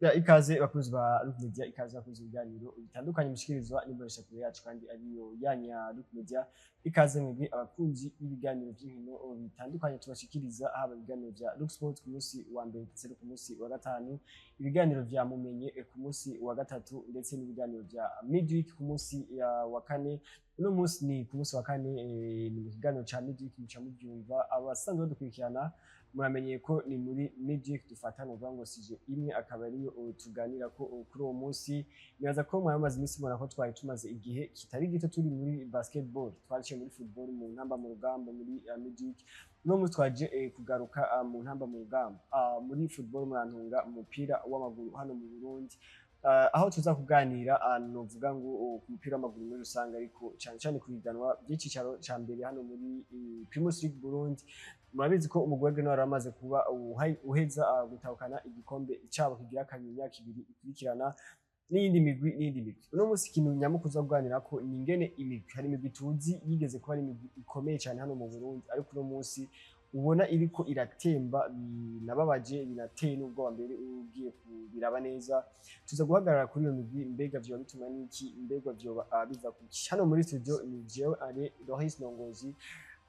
Ya, ikaze bakunzi ba Look Media, ikaze bakunzi ibiganiro bitandukanye mushikirizwa n'imboneshakure yacu kandi ariyo yanyu ya Look Media. Ikaze mwebwe abakunzi b'ibiganiro by'inkino bitandukanye tubashikiriza, haba ibiganiro vya Look Sport ku munsi wa mbere ndetse no ku munsi wa gatanu, ibiganiro vya Mumenye ku munsi wa gatatu, ndetse n'ibiganiro vya Midweek ku munsi wa kane. Uno munsi ni ku munsi wa kane, ni mu kiganiro ca Midweek. Muca mubyumva, abasanzwe badukurikirana muramenye ko ni muri Midweek dufatana, uvuga ngo sujet imwe akaba ariyo tuganira ko kuri uwo munsi. Nibaza ko mwari mumaze iminsi mubona ko twari tumaze igihe kitari gito turi muri basketball, twaciye muri football mu ntamba mu rugamba muri Midweek. Uno munsi twaje kugaruka mu ntamba mu rugamba, muri football, murantunga, umupira w'amaguru hano mu Burundi, aho tuza kuganira, novuga ngo ku mupira w'amaguru muri rusange, ariko cyane cyane ku higanwa ry'icicaro ca mbere hano muri Primus League Burundi. Murabizi ko umugwi wa Grenoble wari wamaze kuba uheza gutahukana igikombe cabo kigira kabiri imyaka 2 ikurikirana, n'iyindi migwi, n'iyindi migwi. Uno munsi ikintu nyamukuru tuza kuganirako ni ingene imigwi, hari imigwi tuzi yigeze kuba ari imigwi ikomeye cyane hano mu Burundi, ariko uno munsi ubona iriko iratemba, binababaje, binateye n'ubwoba mbere ugiye kubiraba neza. Tuza guhagarara kuri iyo migwi. Mbega vyoba bituma n'iki? Mbega vyoba biva kuki? Hano muri studio ni jewe Ale Doris Nongozi,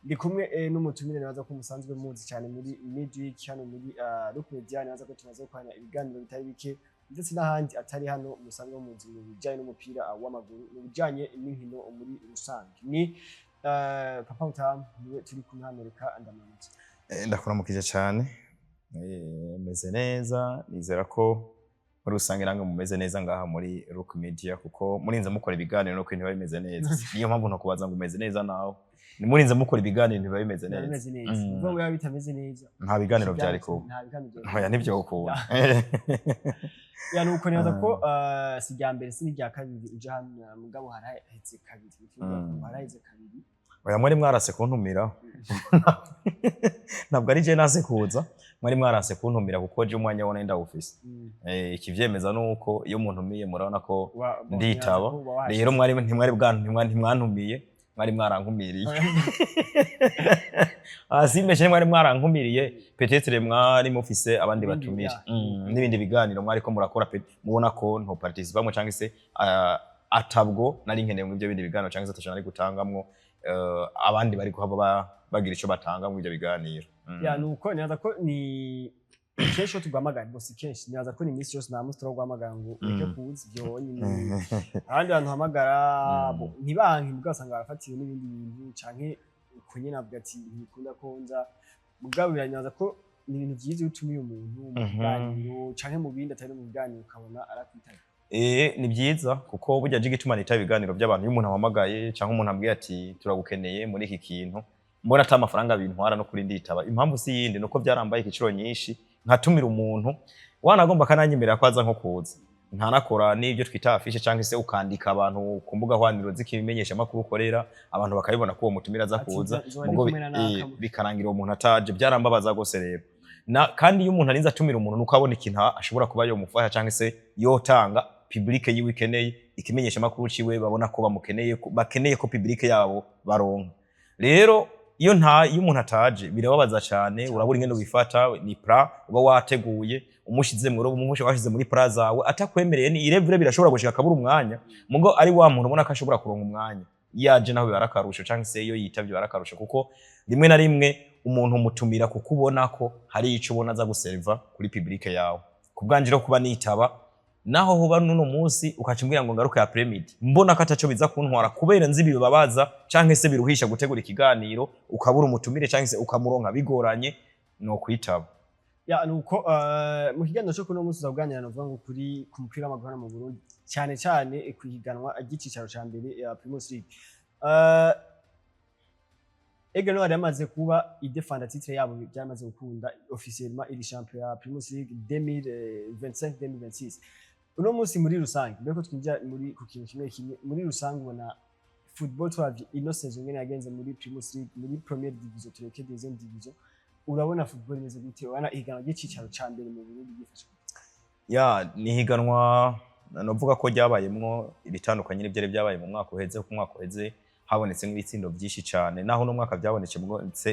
ndi kumwe n'umutumire nibaza ko musanzwe muzi cyane muri Midweek hano muri Look Media. Nibaza ko tumaze gukorana ibiganiro bitari bike, ndetse n'ahandi atari hano musanzwe muzi mu bijanye n'umupira w'amaguru, mu bijanye n'inkino muri rusange. Ni Papa Utamu, niwe turi kumwe hano. Reka ndamuramutse. Ndakuramukije cyane. Meze neza, nizera ko muri rusange namwe mumeze neza ngaha muri Rock Media, kuko murinze mukora ibiganiro nuko ibintu biba bimeze neza. Niyo mpamvu ntakubaza ngo umeze neza nawe. Ni murinze mukora ibiganiro biba bimeze biba neza. Bimeze neza. Uvuga ngo biba bitameze neza, nta biganiro byari kuba. Nta biganiro byari. Oya, nibyo ukunda. Ya, nuko nibaza ko si irya mbere, si n'irya kabiri uje hano, mugabo haraheze kabiri. Haraheze kabiri. Oya, mwari mwarase kuntumira. Ntabwo ari je nase kuza, mwari mwarase kuntumira, kuko je umwanya wone ndawufise. Ikivyemeza nuko iyo muntumiye murabona ko nditaba. Nibaza ko uba washitse. Rero mwari ntimwari bwa ntimwantumiye, mwari mwarankumiriye. Ah, simbeshe, mwari mwarankumiriye. Peut-être mwari mufise abandi ibindi batumire n'ibindi biganiro mwariko murakora, mubona ko nto participamwo canke se atabwo nari nkeneye mu ivyo bindi biganiro, canke se ataco nari gutangamwo, abandi bari kuhava bagira ico batanga mu ivyo biganiro. Ya, nuko nibaza ko ni kenshi iyo tuguhamagara, bo si kenshi, nibaza ko ni iminsi yose, nta munsi turaguhamagara ngo ureke kuza. Ivyo nyine abandi bantu uhamagara bo ntibanke, mugabo usanga barafatiwe n'ibindi bintu, canke uko nyene avuga ati ntibikunda ko nza. Mugabo biranyaza ko ni ibintu vyiza iyo utumiye umuntu mu biganiro canke mu bindi atari no mu biganiro, ukabona arakwitavye. Ni byiza, kuko burya je igituma nitaba ibiganiro by'abantu, iyo umuntu ampamagaye cyangwa umuntu ambwiye ati turagukeneye muri iki kintu, mbona ata amafaranga bintwara, no kuri nditaba. Impamvu si yindi, nuko byarambaye igiciro nyinshi nkatumira umuntu wanagomba akananyemerera ko aza nko kuza, ntanakora n'ibyo twita affiche, cyangwa se ukandika abantu ku mbuga hwaniro z'ikimenyesha makuru ukorera, abantu bakabibona ko uwo mutumira aza Ati, kuza, nzoba ndi mugo kumwe na naka. Bikarangira uwo muntu ataje. Byarambabaza gose. Rero na kandi iyo umuntu arinze atumira umuntu, nuko abona ikintu ashobora kuba yomufasha cyangwa se yotanga public yiwe ikeneye, ikimenyesha makuru ciwe babona ko bamukeneye, bakeneye ko public yabo baronka. Rero iyo umuntu ataje birababaza cyane, urabura ingene wifata. Ni plan uba wateguye, umushize mu rugo, washize muri plan zawe, atakwemereye, ni irevure, birashobora gushika akabura umwanya. Mugo ari wa muntu ubona ko ashobora kuronka umwanya, yaje naho biba ari akarusho, canke se iyo yitavye biba ari akarusho, kuko rimwe na rimwe umuntu umutumira kuko ubona ko hari ico ubona aza guseriva kuri public yawe. Ku bwanje rero, kuba nitaba naho hoba nuno munsi ukaca umbwira ngo ngaruke après-midi, mbona ko ataco biza kuntwara, kubera nzi bibabaza canke se biruhisha gutegura ikiganiro ukabura umutumire, canke se ukamuronka bigoranye, no kwitaba. Ya, nuko mu kiganiro cyo kuno munsi tuzaganira, navuga ngo kuri ku mupira w'amaguru hano mu Burundi, cyane cyane ku higanwa ry'icicaro ca mbere ya Primus League. Aigle Noir yamaze kuba idefenda titre yabo, byamaze gukunda officiellement iri champion ya Primus League 2025 2026. Uno munsi muri rusange, mbere ko twinjira muri ku kintu kimwe kimwe, muri rusange ubona football turavye ino saison ngene yagenze muri Primus League, muri première division, tureke deuxième division, urabona football imeze gute? Urabona ihiganwa ry'icicaro ca mbere mu Burundi ryifashe gute? Ya, ni higanwa novuga ko ryabayemwo ibitandukanye n'ivyari byabaye mu mwaka uheze, kuko umwaka uheze habonetse ibitsindo byinshi cyane, naho no mwaka byabonetse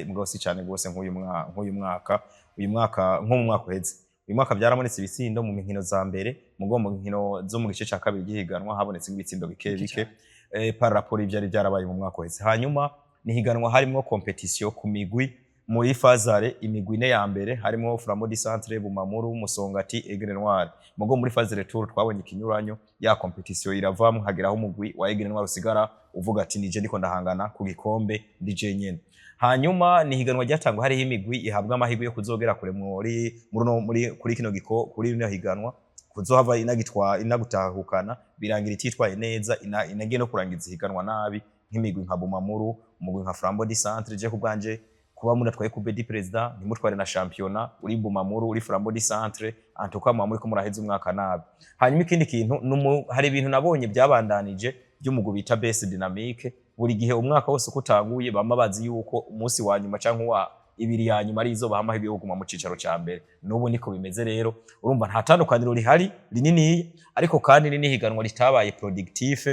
mwo si cyane gose nk'uyu mwaka. Uyu mwaka, nko mu mwaka uheze Uyu mwaka byarabonetse ibitsindo mu nkino za mbere, mugo mu nkino zo mu gice ca kabiri gihiganwa habonetse ibitsindo bike Bike bike cane. Par rapport ivyari byarabaye mu mwaka uheze. Hanyuma ni higanwa harimwo compétition ku migwi muri phase aller, imigwi ine ya mbere harimwo Flambeau du Centre, Bumamuru, Musongati, Aigle Noir. Mugo muri phase retour twabonye ikinyuranyo ya compétition iravamwo, hageraho umugwi wa Aigle Noir usigara uvuga ati: "Nije ndiko ndahangana ku gikombe, ndije nyene." Hanyuma ni higanwa ryatangwa hariho imigwi ihabwa amahirwe yo kuzogera kure muri no muri kuri kino giko kuri rino higanwa, kuzohava inagitwa inagutahukana, birangira ititwaye neza, inagiye no kurangiza ihiganwa nabi, nk'imigwi nka Bumamuru, umugwi nka Flambeau du Centre. Je kubwanje, kuba munatwaye Coupe du Président ntimutware na championnat, uri Bumamuru, uri Flambeau du Centre, en tout cas muba muriko muraheza umwaka nabi. Hanyuma ikindi kintu hari ibintu nabonye byabandanije by'umugwi bita BS Dynamique. Buri gihe umwaka wose uko utanguye bama bazi yuko umunsi wa nyuma canke uwa ibiri ya nyuma ari izo baha amahirwe yo kuguma mu cicaro ca mbere. N'ubu niko bimeze. Rero urumva nta tandukaniro rihari rininiya, ariko kandi ni n'ihiganwa ritabaye productif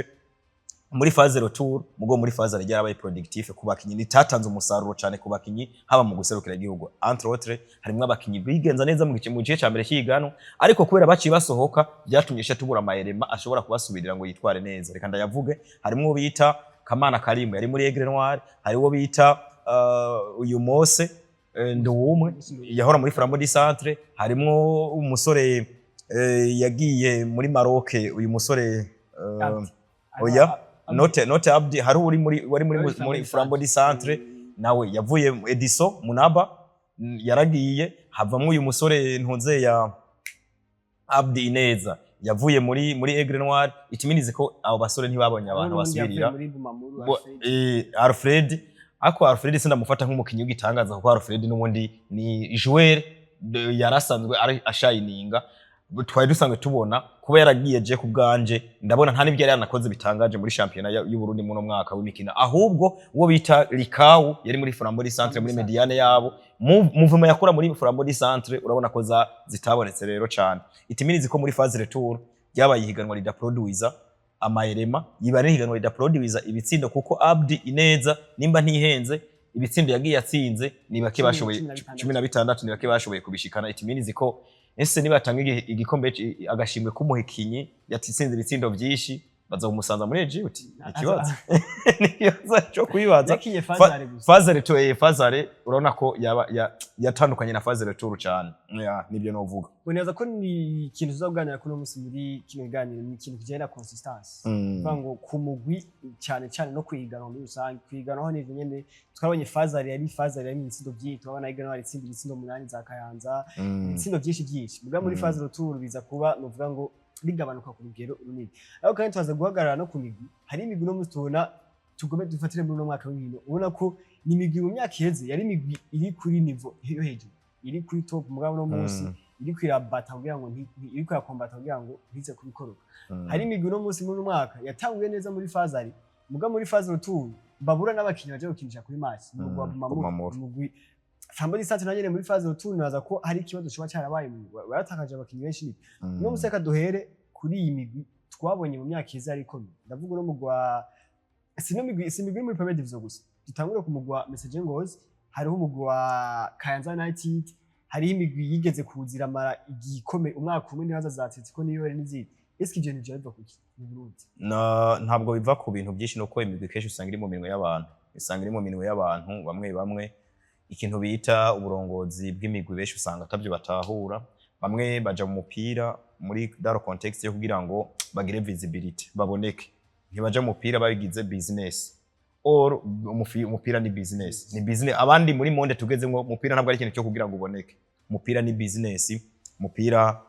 muri phase retour, mugo muri phase ryarabaye productif ku bakinyi, ritatanze umusaruro cyane ku bakinyi, haba mu guserukira igihugu. Entre autres harimwo abakinyi bigenza neza mu gice ca mbere cy'igano, ariko kubera baciye basohoka byatumye isha tubura amayerema ashobora kubasubirira ngo yitware neza. Reka ndayavuge: harimwo uwo bita Kamana Karimu yari muri Aigle Noir, hari uwo bita uyu Mose Nduwumwe yahora muri Flambeau du Centre, harimwo umusore yagiye muri Maroc, uyu musore Abdi. Oya, note Abdi, hari uri muri wari muri Muri muri Flambeau du Centre nawe yavuye, Edison Munaba yaragiye, havamwo uyu musore ntuze ya Abdi Ineza yavuye muri Aigle Noir. Itiminize ko abo basore ntibabonye abantu basubirira. Muri Bumamuru. Alfred. Alfred, ariko Alfred sindamufata nk'umukinyi w'igitangaza, kuko Alfred n'ubundi ni joueur yarasanzwe ari ashininga, twari dusanzwe tubona. Kuba yaragiye, je ku bwanje ndabona nta n'ibyo yari yanakoze bitangaje muri shampiyona y'u Burundi muno mwaka w'imikino. Ahubwo uwo bita Likau yari muri Flambeau du Centre, muri médiane yabo, mouvement yakora muri Flambeau du Centre urabona ko za zitabonetse rero cyane. Itiminizi ko muri phase retour ryabaye ihiganwa ridaproduiza amayerema, yiba ari ihiganwa ridaproduiza ibitsindo, kuko Abdi Ineza, nimba ntihenze, ibitsindo yagiye atsinze ni bake bashoboye. 16. 16, ni bake bashoboye kubishikana. Itiminizi ko ese nibatanga igikombe agashimwe k'umuhikinyi yatsinze ibitsindo vyinshi, baza kumusanza muri Egypt? Ikibazo ni ikibazo cyo kwibaza. Yakinye phase aller gusa. Phase retour, phase aller urabona ko yaba yatandukanye na phase retour cyane. Ya, nibyo novuga. Boneza ko ni ikintu tuzaganira kuno munsi muri kino kiganiro, ni ikintu kijyanye na consistance. Kuvuga ngo ku mugwi cyane cyane no kwiganwa muri rusange. Kwiganwaho n'ivyo nyene twabonye, phase aller yari phase aller yarimo ibitsindo byinshi, turabona iganwa ritsinda ibitsindo 8 za Kayanza, ibitsindo byinshi byinshi. Muga muri phase retour biza kuba novuga ngo bigabanuka ku rugero runini. Ariko kandi tubaza guhagarara no ku migwi. Hari imigwi no munsi tubona, tugome dufatire muri uno mwaka w'inkino, ubona ko ni imigwi mu myaka iheze yari imigwi iri kuri niveau yo hejuru, iri kuri top, mugabo no munsi iri kwirabata kugira ngo iri kwirakombata kugira ngo ntize kubikoroka. Hari imigwi no munsi muri uno mwaka yatanguye neza muri phase aller, muga muri phase retour babura n'abakinyi baje gukinisha kuri match. Umugwi wa Bumamuru, Bumamuru. umugwi Flambeau du Centre nanyene muri phase retour nibaza ko hari ikibazo coba cyarabaye, baratakaje abakinyi benshi. Uno munsi reka duhere kuri iyi migwi twabonye mu myaka iheze yari ikomeye. Ndavuga uno mugwi wa si migwi, si imigwi iri muri Première Division gusa. Dutangure ku mugwi wa Messager Ngozi, hariho umugwi wa Kayanza United, hariho imigwi yigeze kuzira mara igihe ikomeye umwaka umwe, nibaza za Atletico niyo yari n'izindi. Ese ivyo ntivyo biva kuki mu Burundi? Ntabwo biva ku bintu byinshi, nuko imigwi kenshi usanga iri mu minwe y'abantu, usanga iri mu minwe y'abantu bamwe bamwe. Ikintu bita uburongozi bw'imigwi benshi usanga atabyo batahura. Bamwe baja mu mupira muri dans le contexte yo kugira ngo bagire visibility, baboneke, ntibaja mu mupira babigize business. Or umupira ni business, ni business. Abandi muri monde tugezemwo, umupira ntabwo ari ikintu cyo kugira ngo uboneke. Umupira ni business, umupira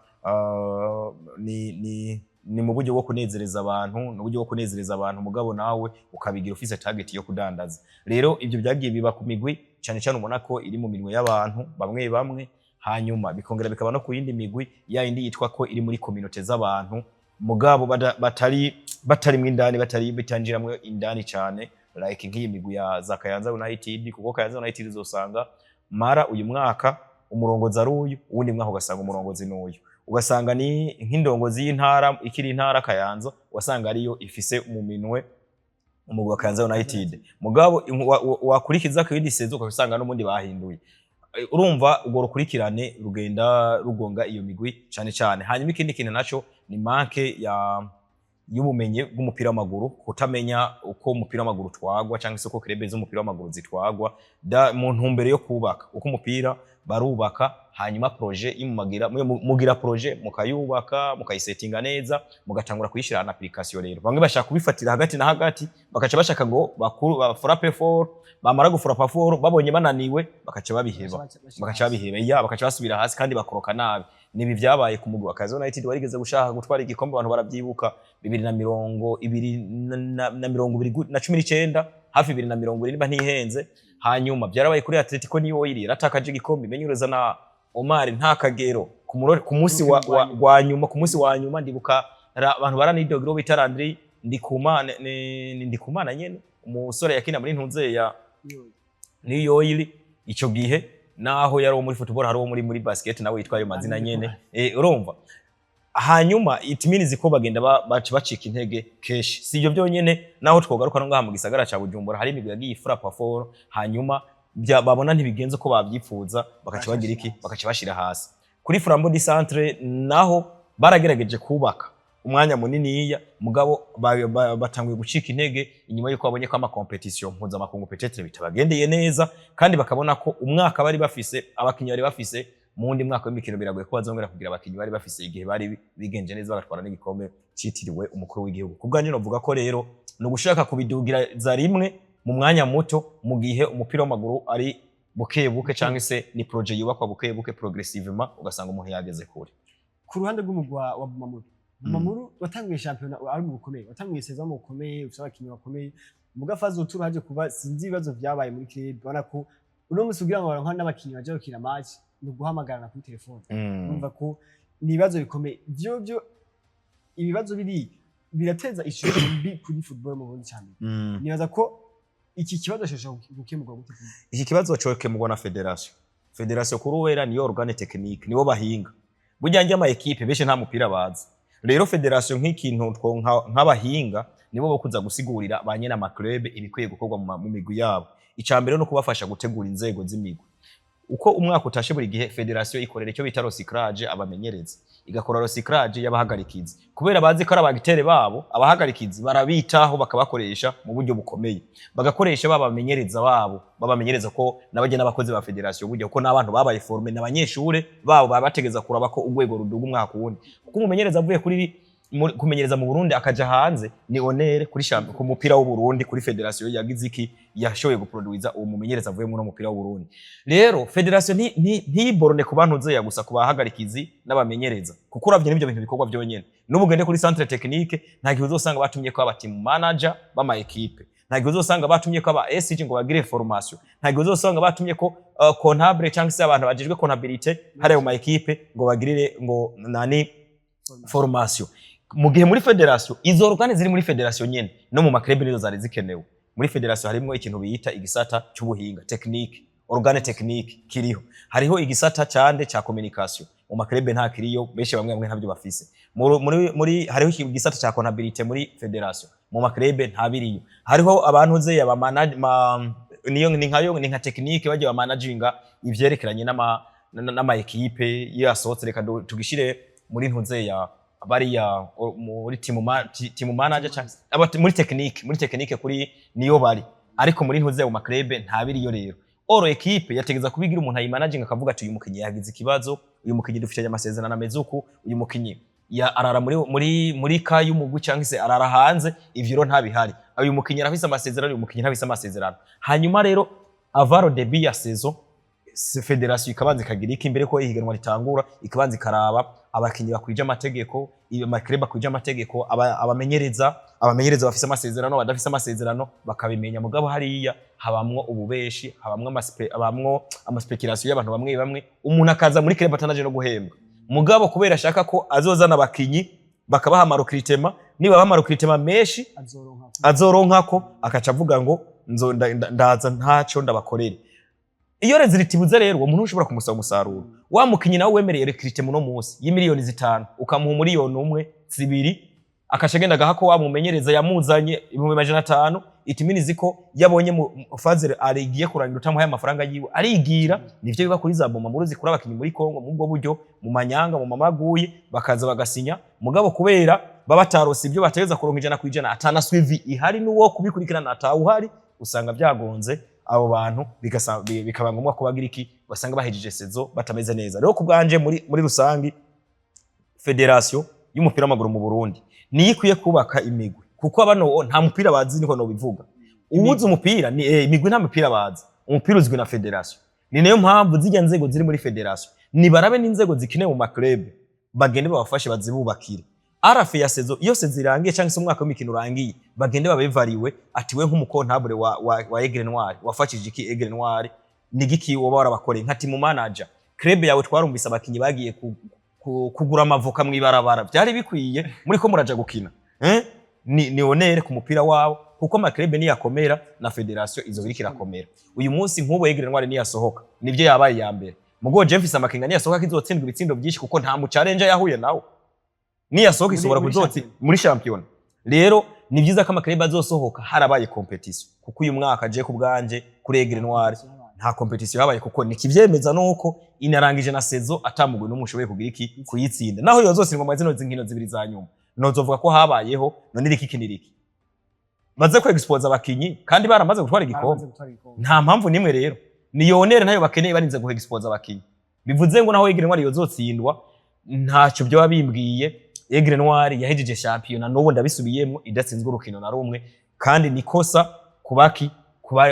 ni mu buryo bwo kunezereza abantu, ni uburyo bwo kunezereza abantu, mugabo nawe ukabigira ufise target yo kudandaza. Rero ibyo byagiye biba ku migwi cyane cyane ubona ko iri mu minwe y'abantu bamwe bamwe, hanyuma bikongera bikaba no ku yindi migwi ya yindi yitwa ko iri muri communauté z'abantu, mugabo batari batarimwo indani, batari bitanjiramwo indani cyane, like nk'iyi migwi ya za Kayanza United, kuko Kayanza United uzosanga mara uyu mwaka umurongozi ari uyu, uwundi mwaka ugasanga umurongozi n'uyu, ugasanga ni nk'indongozi y'intara ikiri intara Kayanza, ugasanga ariyo ifise mu minwe umugwi wa Kayanza United, mugabo wakurikiza ku yindi saison ugasanga n'ubundi bahinduye. Urumva urwo rukurikirane rugenda rugonga iyo migwi cane cane. Hanyuma ikindi kintu naco ni manque ya y'ubumenyi bw'umupira w'amaguru, kutamenya uko umupira w'amaguru utwagwa cyangwa se uko club z'umupira w'amaguru zitwagwa da, mu ntumbero yo kubaka uko umupira barubaka. Hanyuma projet imumagira mugira projet, mukayubaka, mukayisetinga neza, mugatangura kuyishira en application. Rero bamwe bashaka kubifatira hagati na hagati, bakaca bashaka ngo bakuru bafrappe fort. Bamara gufrappa fort, babonye bananiwe, bakaca babiheba, bakaca babiheba iya, bakaca basubira hasi kandi bakoroka nabi. Nibi vyabaye ku mugwi wa Kazo United warigeze gushaka gutwara igikombe, abantu baravyibuka, 2020 na 2019, hafi 2020 niba ntihenze. Hanyuma byarabaye kuri Atletico New Oil, yaratakaje igikombe imenyereza na Omar nta kagero ku munsi wa nyuma. Ku munsi wa nyuma ndibuka abantu baranidogiro bita Landry Ndikumana, ni Ndikumana nyene, umusore yakina muri ntunze ya New Oil ico gihe, naho yari uwo muri football, hari uwo muri basket nawe yitwa ayo mazina nyene. Urumva, hanyuma it means ko bagenda baca bacika intege keshi. Si ibyo byonyene, naho twogaruka no ngaha mu gisagara ca Bujumbura, hari imigwi yagiye ifrappa fort, hanyuma babona ntibigenze uko bavyipfuza, bakaca bagira iki? Bakaca bashira hasi. Kuri Flambeau du Centre naho baragerageje kubaka umwanya muniniya, mugabo batanguye gucika intege inyuma yuko babonye ko ama compétition mpuzamakungu peut-être bitabagendeye neza, kandi bakabona ko umwaka bari bafise abakinyi bari bafise, mu wundi mwaka w'imikino biragoye ko bazongera kugira abakinyi bari bafise igihe bari bigenje neza, bagatwara n'igikombe citiriwe umukuru w'igihugu. Ku bwanjye novuga ko rero ni ugushaka kubidugira za rimwe mu mwanya muto, mu gihe umupira w'amaguru ari buke buke, cyangwa se ni projet yubakwa buke buke, progressivement, ugasanga umuntu yageze kure. Ku ruhande rw'umugwa wa Bumamuru, Bumamuru watanguye shampiyona ari mu bukomeye, watanguye saison mu bukomeye, ufite abakinyi bakomeye, muga phase retour haje kuba, sinzi ibibazo vyabaye muri club. Ubona ko uno musi kugira ngo baronke n'abakinyi baje gukina match ni uguhamagarana kuri telefone. Urumva ko ni ibibazo bikomeye. Vyo byo ibibazo biri birateza ishusho mbi kuri football mu Burundi cyane. Nibaza ko iki kibazo gishobora gukemurwa gute? Iki kibazo cokemurwa na fédération. Fédération kuri wera niyo organe technique, nibo bahinga. Burya njye ama équipe benshi nta mupira bazi. Rero fédération nk'ikintu nk'abahinga nibo bo kuza gusigurira ba nyene ama club ibikwiye gukorwa mu migwi yabo. Ica mbere no kubafasha gutegura inzego z'imigwi. Uko umwaka utashe, buri gihe fédération ikorera icyo bita recyclage abamenyereza, igakora recyclage y'abahagarikizi, kubera bazi ko ari abagitere babo. Abahagarikizi barabitaho, bakabakoresha mu buryo bukomeye, bagakoresha babamenyereza babo, babamenyereza ko n'abajya n'abakozi ba fédération burya, kuko n'abantu babaye formés n'abanyeshure babo, baba bategeza kuraba ko urwego ruduga umwaka wundi, kuko umumenyereza avuye kuri kumenyereza mu Burundi akaja hanze ni honneur kuri ku mupira w'u Burundi, kuri fédération yagize iki, yashoboye guproduiza uwo mumenyereza avuye muri mupira w'u Burundi. Rero fédération ntiborone ku bantu zeya gusa, ku bahagarikizi n'abamenyereza, kuko uravye n'ivyo bintu bikorwa byonyene. N'ubu ugende kuri centre technique, nta gihe uzosanga batumye ko aba team manager b'ama équipe, nta gihe uzosanga batumye ko aba SG ngo bagire formation, nta gihe uzosanga batumye ko comptable cyangwa se abantu bajejwe comptabilité hariya mu ma équipe ngo bagirire ngo nani formation, mu gihe muri fédération izo organe ziri muri fédération nyene no mu ma club nizo zari zikenewe. Muri fédération harimwo ikintu bita igisata cy'ubuhinga technique, organe technique kiriho. Hariho igisata cande ca communication, mu ma club nta kiriyo, benshi bamwe bamwe ntabyo bafise. Muri hariho igisata ca comptabilité muri fédération, mu ma club nta biriyo. Hariho abantu ze aba manage ma, niyo ni nkayo, ni nka technique bagiye ba managinga ivyerekeranye n'ama équipe iyo yasohotse. Reka tugishire muri ntuze ya bariya muri team manager cyangwa muri technique, muri technique kuri niyo bari, ariko muri ntuze mu ma club nta biriyo. Rero oro équipe yategeza kubigira umuntu ayimanaginga, akavuga ati: "Uyu mukinyi yagize ikibazo, uyu mukinyi dufitanye amasezerano ameze uku, uyu mukinyi ya arara muri ka y'umugwi cyangwa se arara hanze." Ivyo rero ntabihari. Uyu mukinyi arafise amasezerano, uyu mukinyi ntafise amasezerano. Hanyuma rero avant le début ya saison, fédération ikabanza ikagira iki imbere ko ihiganwa ritangura, ikabanza ikaraba abakinyi bakwije amategeko, ama club akwije amategeko, abamenyereza bafise amasezerano, badafise amasezerano, bakabimenya. Mugabo hariya habamwo ububeshi, habamwo ama spéculation y'abantu bamwe bamwe. Umuntu akaza muri club atanaje no guhembwa, mugabo kubera ashaka ko azozana abakinyi bakabaha ama recrutement, niba baha ama recrutement menshi azoronka azoronkako, akaca avuga ngo ndaza ntaco ndabakorere. Iyo résultat ibuze rero, uwo muntu ushobora kumusaba umusaruro. Wa mukinyi nawe wemereye recrutement uno munsi y'imiliyoni 5, ukamuha 1 miliyoni, 2. Akaca agenda agaha ko wamumenyereza yamuzanye 500,000. Itiminizi ko yabonye mu phase arigiye kurangira utamuhaye amafaranga yiwe arigira. Nivyo biba kuri za Bumamuru zikura abakinyi muri Kongo mu bwo buryo, mu manyanga, mu mamaguye, bakaza bagasinya, mugabo kubera baba batarose ibyo bategeza kuronka 100%, atana suivi ihari n'uwo kubikurikirana atawuhari, usanga byagonze abo bantu, bikaba ngombwa ko bagira iki, basanga bahejeje saison batameze neza. Rero ku bwanje, muri rusangi, fédération y'umupira w'amaguru mu Burundi niyo ikwiye kubaka imigwi, kuko bano nta mupira bazi, niko nobivuga. Uwuzi umupira ni imigwi nta mupira bazi, umupira uzwi na fédération. Ni nayo mpamvu zijya nzego ziri muri fédération nibarabe n'inzego zikenewe mu ma club, bagende babafashe bazibubakire. Arafe ya saison, iyo saison irangiye cyangwa se umwaka w'imikino urangiye, bagende babevariwe ati: "We nk'umu comptable wa Aigle Noir, wafashije iki Aigle Noir? Ni giki woba warabakoreye nka team manager club yawe?" Twarumvise abakinyi bagiye kugura amavoka mw'ibarabara. Byari bikwiye muri ko muraja gukina, eh? Ni honneur ku mupira wabo, kuko ama club niyakomera na fédération izo biriko irakomera. Uyu munsi nk'ubu Aigle Noir niyasohoka, nivyo yabaye iya mbere, mugo je mfise amakenga niyasohoka ko izotsindwa ibitsindo byinshi, kuko nta mu challenger yahuye nawe. Niyasohoka ishobora muri kuzotsi championnat. Muri shampiyona. Rero ni byiza ko ama club azosohoka harabaye compétition, kuko uyu mwaka je ku bwanje kuri Aigle Noir nta compétition yabaye, kuko nikivyemeza nuko inarangije na saison atamugwi n'umwe ushoboye kugira iki, kuyitsinda. Naho yozotsindwa mu zino zinkino zibiri za nyuma, nozovuga ko habayeho. None iriki kiniriki baze ko expose abakinyi kandi baramaze gutwara igikombe? Baramaze gutwara igikombe. Nta mpamvu nimwe. Rero ni honneur ntayo bakeneye, barinze guha expose abakinyi. Bivuze ngo naho Aigle Noir yozotsindwa, ntacyo byoba bimbwiye. Aigle Noir yahejeje shampiyona, n'ubu ndabisubiyemo, idatsinzwe urukino na rumwe, kandi ni kosa kubaki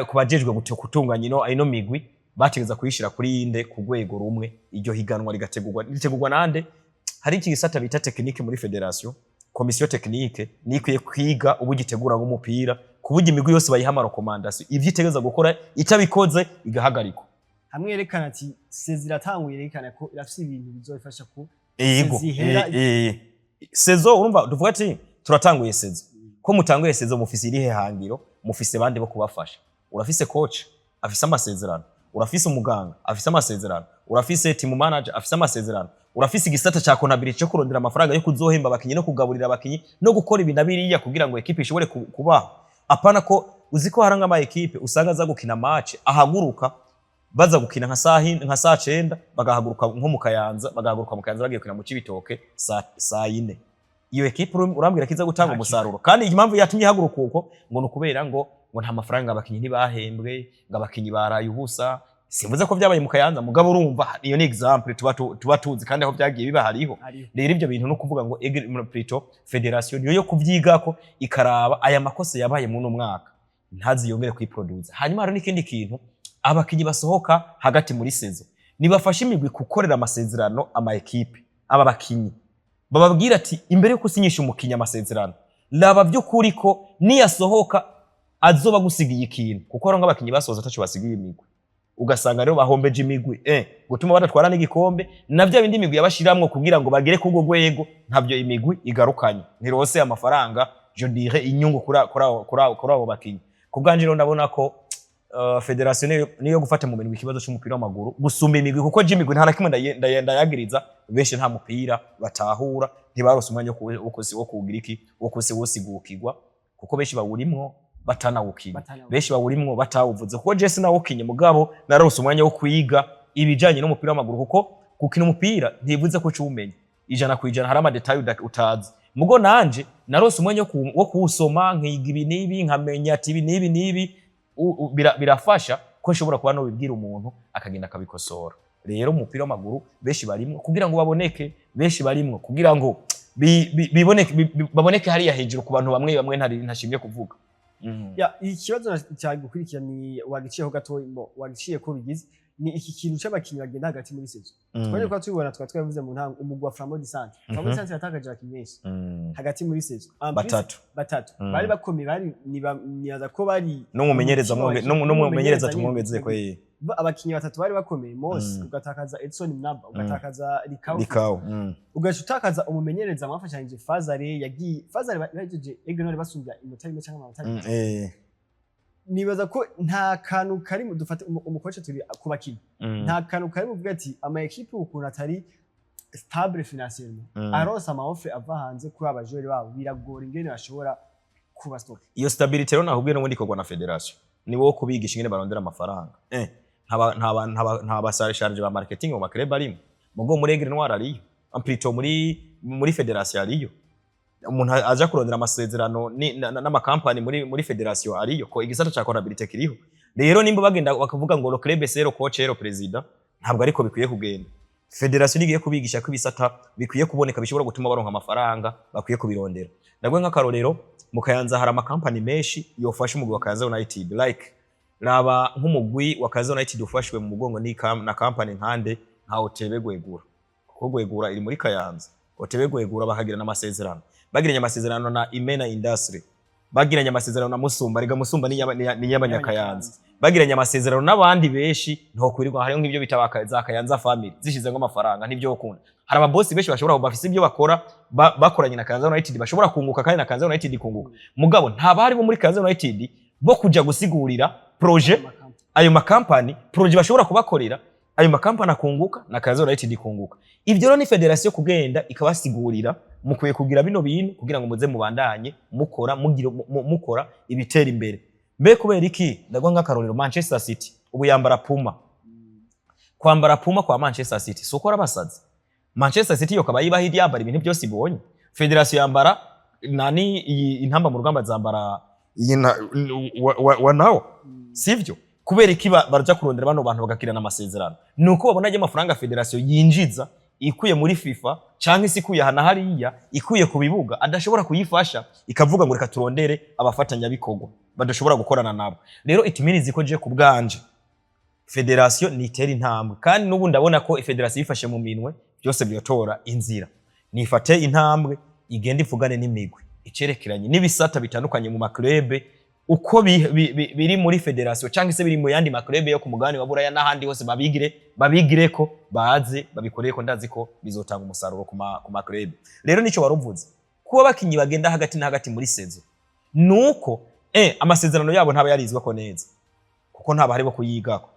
kubajejwe gutunganya ino migwi. Bategeza kuyishira kuri inde, ku rwego rumwe. Iryo higanwa rigategurwa, ritegurwa nande? Hari iki gisata bita technique muri fédération, commission technique, nikwiye kwiga uburyo itegura nk'umupira, ku buryo imigwi yose bayiha ama recommandations, ivyo itegeza gukora, itabikoze igahagarikwa. Hamwe yerekana ati saison iratanguye, yerekana ko irafise ibintu bizofasha ku Yego. zihera. Saison, urumva tuvuga ati turatanguye saison. Ko mutanguye saison, mufise irihe hangiro? Mufise bande bo kubafasha? Urafise coach afise amasezerano, urafise umuganga afise amasezerano, urafise team manager afise amasezerano, urafise igisata ca comptabilité cyo kurondera amafaranga yo kuzohemba abakinyi no kugaburira abakinyi no gukora ibi na biriya kugira ngo équipe ishobore kubaho. Apana ko uzi ko hari nk'ama équipe usanga aza gukina match, ahaguruka baza gukina nka saa 9, bagahaguruka nko mu Kayanza, bagahaguruka mu Kayanza bagiye gukina mu Cibitoke saa 4. Iyo équipe urambwira ko iza gutanga umusaruro? Kandi impamvu yatumye ihaguruka uko ngo ni ukubera ngo nta mafaranga, abakinyi ntibahembwe, ngo abakinyi baraye ubusa. Simvuze ko byabaye mu Kayanza, mugabo urumva iyo ni exemple tuba tuzi, kandi aho byagiye biba hariho. Hariho. Rero ibyo bintu no kuvuga ngo plutôt fédération niyo yo kuvyigako, ikaraba aya makosa yabaye muri uno mwaka ntaziyongere kuyiproduza. Hanyuma hari n'ikindi kintu, abakinyi basohoka hagati muri saison, nibafashe imigwi gukorera amasezerano ama équipe. Aba bakinyi bababwira ati: "Imbere yo gusinyisha umukinyi amasezerano, raba by'ukuri ko niyasohoka azoba agusigiye ikintu", kuko hari nk'abakinyi basohoza ataco basigiye imigwi, ugasanga rero bahombeje imigwi, gutuma badatwara n'igikombe na bya bindi imigwi yabashiramwo kugira ngo bagere k'urwo rwego, ntabyo imigwi igarukanye, ntirose amafaranga, je dirais inyungu kuri abo bakinyi. Ku bwanje rero ndabona ko fédération niyo gufata mu minwe ikibazo c'umupira w'amaguru gusumba imigwi, kuko je imigwi nta na kimwe ndayagiriza. Benshi nta mupira batahura, ntibarose umwanya wo kuwugira iki, wo wosigukirwa, kuko benshi bawurimwo batanawukinye. Batanawukinye. Benshi bawurimwo batawuvuze, kuko je sinawukinye, mugabo narose umwanya wo kwiga ibijanye n'umupira w'amaguru, kuko gukina umupira ntivuze ko ucumenya 100%, hari ama détails utazi. Mugo nanje narose umwanya wo kuwusoma, nkiga ibi n'ibi, nkamenya ati ibi n'ibi n'ibi birafasha ko nshobora kuba nobibwira umuntu akagenda akabikosora. Rero umupira w'amaguru benshi barimwo kugira ngo baboneke, benshi barimwo kugira ngo biboneke, baboneke hariya hejuru ku bantu bamwe bamwe ntashimye kuvuga. Ya, ikibazo cyagukurikira ni wagiciyeho gato, wagiciye ko bigize ni iki kintu c'abakinyi bagenda hagati muri saison. Twaje kuba tubibona, twaba twabivuze mu ntango, umugwi wa Flambeau du Centre. Flambeau du Centre yatakaje abakinyi benshi hagati muri saison. En plus, Batatu. Batatu bari bakomeye, bari nibaza ko bari n'umumenyereza umukino n'umumenyereza n'umumenyereza tumwongeze ko nyene. Abakinyi batatu bari bakomeye Mose, ugatakaza Edson Mnaba, ugatakaza Likau, Likao. Ugaca utakaza umumenyereza mwafashanyije Fazare yagiye. Fazare bahejeje Aigle Noir basumbya inota rimwe cyangwa amanota abiri. Nibaza ko nta kantu kari dufate umu coach turi ku bakinyi, nta kantu kari muvuga ati ama équipe ukuntu atari stable financièrement, aronse ama offre ava hanze kuri aba joueurs babo, biragora ingene bashobora kuba stop. Iyo stabilité rero nakubwiye n'ubundi ikorwa na fédération. Ni wowe kubigisha ingene barondera amafaranga. Nta ba chargé ba marketing mu ma club arimo, mugo muri Aigle Noir ariyo, plutôt muri fédération ariyo. Umuntu aja kurondera amasezerano n'amakampani muri fédération ariyo, ko igisata ca comptabilité kiriho. Rero nimba bagenda bakavuga ngo le club c'est le coach et le président, ntabwo ariko bikwiye kugenda. Fédération nigiye kubigisha ko ibisata bikwiye kuboneka bishobora gutuma baronka amafaranga, bakwiye kubirondera. Ndabwo nk'akarorero, mu Kayanza hari amakampani menshi yofasha umugwi wa Kayanza United. Like raba nk'umugwi wa Kayanza United ufashwe mu mugongo na kampani nkande, nka OTB Gwegura, kuko Gwegura iri muri Kayanza. OTB Gwegura bakagirana amasezerano, bagiranye amasezerano na Imena Industry, bagiranye amasezerano na Musumba. Rega Musumba ni y'abanyakayanza. Bagiranye amasezerano n'abandi benshi, ntokwirirwa. Hariho nk'ibyo bita za Kayanza Family, zishizemo amafaranga ntibyo kunda. Hari ababosi benshi bashobora bafise ibyo bakora bakoranye na Kayanza United, bashobora kunguka kandi na Kayanza United kunguka. Mugabo nta bari bo muri Kayanza United bo kuja gusigurira projet ayo makampani, projet bashobora kubakorera ayo makampani akunguka na Kayanza United ikunguka. Ibyo rero ni fédération kugenda ikabasigurira: mukwiye kugira bino bintu kugira ngo muze mubandanye mukora, mugira mukora ibitera imbere. Mbe kubera iki? Ndagwa nk'akarorero, Manchester City ubu yambara Puma. Kwambara Puma kwa Manchester City si uko abasazi. Manchester City yo kaba yibaho yambara ibintu byose ibonye. Fédération yambara nani? Iyi Intamba mu Rugamba zambara iyi wa nawo, sivyo? Kubera iki baraja kurondera bano bantu bagakirana amasezerano? Nuko babona ajya amafaranga fédération yinjiza ikuye muri FIFA canke se ikuye aha na hariya, ikuye ku bibuga, adashobora kuyifasha, ikavuga ngo reka turondere abafatanyabikorwa badashobora gukorana nabo. Rero it means ko je ku bwanje fédération nitera intambwe, kandi n'ubu ndabona ko fédération yifashe mu minwe byose byotora inzira. Nifate intambwe, igenda ivugane n'imigwi icerekeranye n'ibisata bitandukanye mu ma club uko biri muri fédération cyangwa se biri mu yandi ma club yo ku mugabane wa Buraya n'ahandi hose, babigireko, baze babikoreko. Ndazi ko bizotanga umusaruro ku ma club. Rero nico waruvuze, kuba abakinyi bagenda hagati na hagati muri saison, nuko amasezerano yabo ntaba yarizwako neza, kuko ntaba hari bo kuyigako.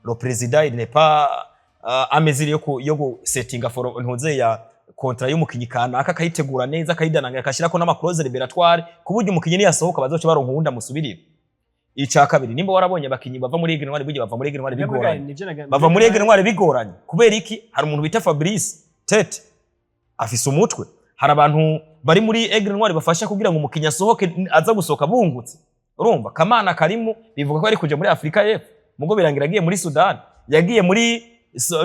Le président, il n'est pas à mesure yo gusettinga for ntuze ya contrat y'umukinyi kanaka, akayitegura neza, akayidananga, akashirako n'ama clause libératoire, ku buryo umukinyi niyasohoka bazoca baronka uwundi amusubirira. Ica kabiri, nimba warabonye abakinyi bava muri Aigle Noir, burya bava muri Aigle Noir bigoranye, bava muri Aigle Noir bigoranye. Kubera iki? Hari umuntu bita Fabrice Tete afise umutwe. Hari abantu bari muri Aigle Noir bafasha kugira ngo umukinyi asohoke, aza gusohoka bungutse. Urumva Kamana Karimu bivuga ko ari kuja muri Afrika y'Epfo, mugo birangira agiye muri Sudan. Yagiye muri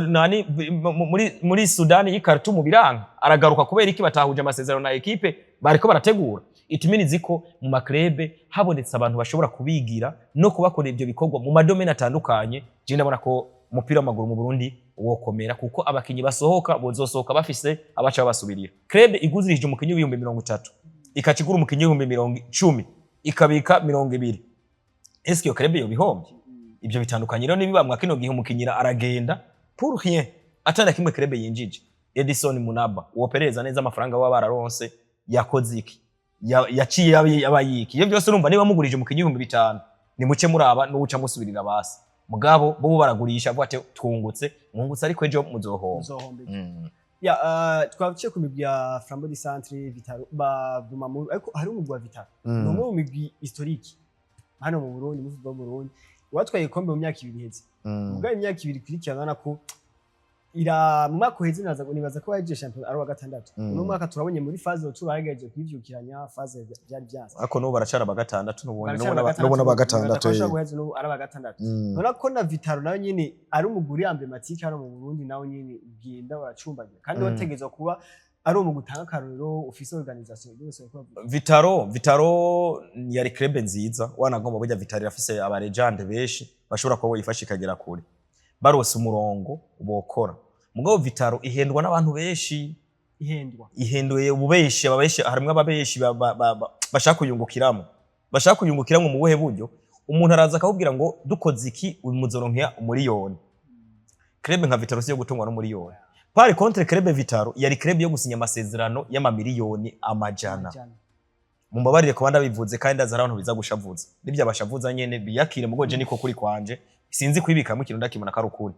nani, muri Sudani y'i Khartoum, biranga, aragaruka. Kubera iki? Batahuje amasezerano na équipe bariko barategura. It means ko mu ma club habonetse abantu bashobora kubigira no kubakorera ibyo bikorwa mu ma domaine atandukanye, je ndabona ko umupira w'amaguru mu Burundi wokomera, kuko abakinyi basohoka bozosohoka bafise abaca babasubirira. Club iguzirije umukinyi w'30,000, ikaca igura umukinyi w'10,000, ikabika 20, eske iyo club yobihombye? Ibyo bitandukanye rero nibiba mwa kino gihe, umukinyi aragenda pour rien, atana kimwe club yinjije. Edison Munaba wopereza neza amafaranga baba bararonse, yakoze iki? Yaciye aba yiki? Iyo byose urumva, niba mugurije umukinyi 5000, nimuce muraba n'uwuca musubirira basi. Mugabo bo baragurisha avuga ati twungutse, mwungutse, ariko ejo muzohomba. Muzohomba. Ya, twaciye ku migwi ya Flambeau du Centre, Vital'O, ba Bumamuru, ariko hari umugwi wa Vital'O, ni umwe mu migwi historique hano mu Burundi, mu football mu Burundi, watwaye igikombe mu myaka 2 iheze. Ubwo imyaka 2 ikurikirana, urabona ko ira mu mwaka uheze nibaza ko yaje champion ari uwa gatandatu. Uno mwaka turabonye muri phase retour bagerageje kwivyukiranya, phase byari byanze. Ariko n'ubu baracara aba gatandatu n'ubundi. Baracara N'ubu aba n'aba gatandatu. Bashobora guheza n'ubu ari aba gatandatu. Urabona ko na Vital'O nayo nyene ari umugwi emblématique hano mu Burundi, nawe nyene ugenda uracumbagira kandi wategerezwa kuba ari umugwi utanga akarorero, ufise organisation byose bariko bavuga. Vital'O yari club nziza wanagomba. Burya Vital'O irafise aba légende benshi bashobora kuba boyifasha ikagera kure barose umurongo bokora. Mugabo Vital'O ihendwa n'abantu benshi. Ihendwa. Ihenduye ububeshi, ababeshi harimwo, ababeshi bashaka kuyungukiramo mu buhe buryo? Umuntu araza akakubwira ngo dukoze iki muzoronka umuriyoni. Club nka Vital'O si yo gutungwa n'umuriyoni. Par contre, club Vital'O yari club yo gusinya amasezerano y'amamiliyoni amajana. Amajana. Mumbabarire kuba ndabivuze, kandi ndazi hari abantu biza gushavuza, nibyo abashavuza nyene biyakire, mugo je niko kuri kwanje, sinzi kwibikamo ikintu ndakibona ko ari ukuri.